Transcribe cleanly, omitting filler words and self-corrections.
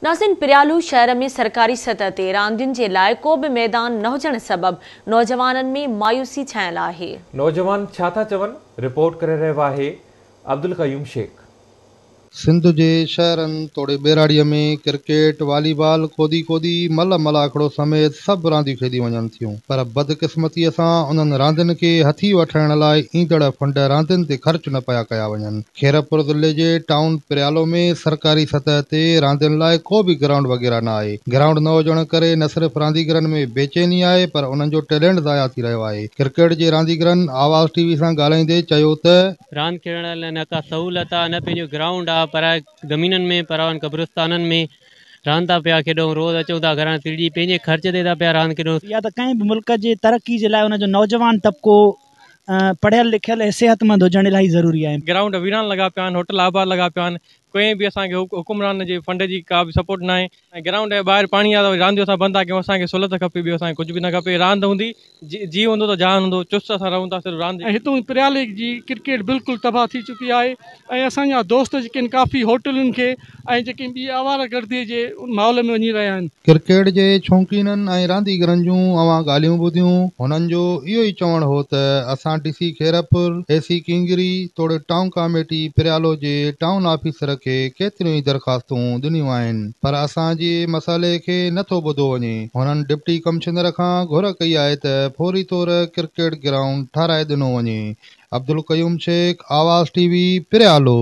ناظرين پريالو شهر ۾ سرڪاري سطح تي راندين جي لاء ڪو به ميدان نه هجڻ سبب نوجوانن ۾ مايوسي ڇانيل آهي. نوجوان ڇا ٿا چون، رپورٽ ڪري رهيو آهي عبدالقيوم شيخ. سنڌ جي شهرن توڙي ٻهراڙيء ۾ ڪرڪيٽ، والي بال، ڪودي ڪودي، ملهه ملاکڙو سميت سڀ رانديون کيڏيون وڃن ٿيون پر بدقسمتيء سان انهن راندين کي هٿي وٺرائڻ لاء ايندڙ فنڊ راندين تي خرچ نه پيا ڪيا وڃن. خيرپور ضلعي جي ٽائون پريالو ۾ سرڪاري سطح تي راندين لاء ڪو به گرائونڊ وغيره نه آهي. گرائونڊ نه هجڻ ڪري نه صرف رانديگرن ۾ بيچيني آهي پر انهن جو ٽيلنٽ ضايع ٿي رهيو آهي. ڪرڪيٽ جي رانديگرن آواز ٽي وي سان ڳالهائيندي چيو ته. راند کيڏڻ لاء نه ڪا سهولت آ نه پنهنجو گرائونڊ آ پر زمينن ۾ پراون قبرستانن ۾ راند ٿا پيا کيڏون روز اچون ٿا گهران سڙجي پنهنجي خرچ تي ٿا پيا راند کيڏون. يا ته ڪنهن به ملڪ جي ترقي جي لاء ان جو نوجوان طبقو پڙهيل لکيل ۽ صحتمند هجڻ الاهي ضروري آهي. گرائونڊ ويران لڳا پيا آهن هوٽل آباد لڳا پيا آهن ڪنهن به اسان کي حڪمران جي فنڊ جي ڪا به سپورٽ ناهي ۽ گرائونڊ جي ٻاهر پاڻي آهي ته رانديون اسان بند ٿا ڪيون اسان کي سهولت کپي ٻيو اسان کي ڪجهه به نه کپي راند هوندي جيء هوندو ته جهان هوندو چست اسان رهون ٿا صرف راند ۽ هتون پريالي جي ڪرڪيٽ بلڪل تباهه ٿي چڪي آهي ۽ اسان جا دوست جيڪي آهن ڪافي هوٽلن کي ۽ جيڪي ٻي آواره گردي جي ماحول ۾ وڃي رهيا آهن. ڪرڪيٽ جي شوقينن ۽ رانديگرن جون اوهان ڳالهيون ٻڌيون، هنن جو اهو ئي چوڻ هو ته اسان D C Khairpur, A C Kingri توڙي ٽائون ڪاميٽي پريالو جي ٽائون آفيسر کي ڪيتريون ئي درخواستون ڏنيون آهن پر اسان جي مسئلي کي نه ٿو ٻڌو وڃي، هنن ڊپٽي ڪمشنر کان گهر ڪئي آهي ته فوري طور ڪرڪيٽ گرائونڊ ٺهرائي ڏنو وڃي، عبدالقيوم شيخ، آواز ٽي وي، پريالو.